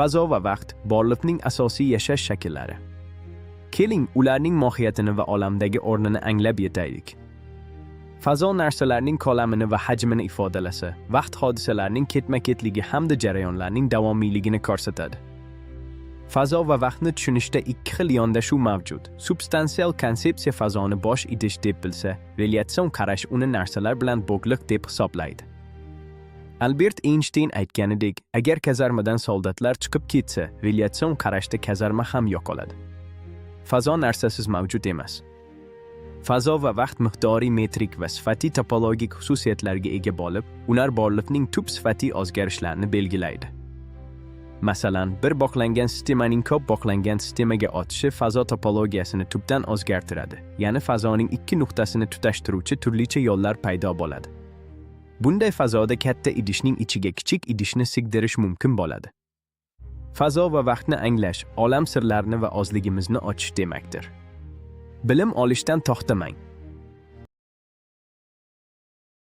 Fazo va vaqt borliqning asosiy yashash shakllari. Keling, ularning mohiyatini va olamdagi o'rnini anglab yetaylik. Fazo narsalarning ko'lamini va hajmini ifodalasa, vaqt hodisalarning ketma-ketligi hamda jarayonlarning davomiyligini ko'rsatadi. Fazo va vaqtni tushunishda ikki xil yondashuv mavjud. Substansial konsepsiya fazoni bosh idish deb bilsa, relyatsion qarash uni narsalar bilan bog'liq deb hisoblaydi. Albert Eynshteyn aytganidek, agar kazarmadan soldatlar chiqib ketsa, relyatsion qarashda kazarma ham yo'qoladi. Fazo narsasiz mavjud emas. Fazo va vaqt miqdoriy, metrik va sifatiy topologik xususiyatlarga ega bo'lib, ular borliqning tub sifatiy o'zgarishlarini belgilaydi. Masalan, bir bog'langan sistemaning ko'p bog'langan sistemaga o'tishi fazo topologiyasini tubdan o'zgartiradi, ya'ni fazoning ikki nuqtasini tutashtiruvchi turlicha yo'llar paydo bo'ladi. Bunday fazoda katta idishning ichiga kichik idishni sigdirish mumkin bo'ladi. Fazo va vaqtni anglash olam sirlarini va o'zligimizni ochish demakdir. Bilim olishdan to'xtamang.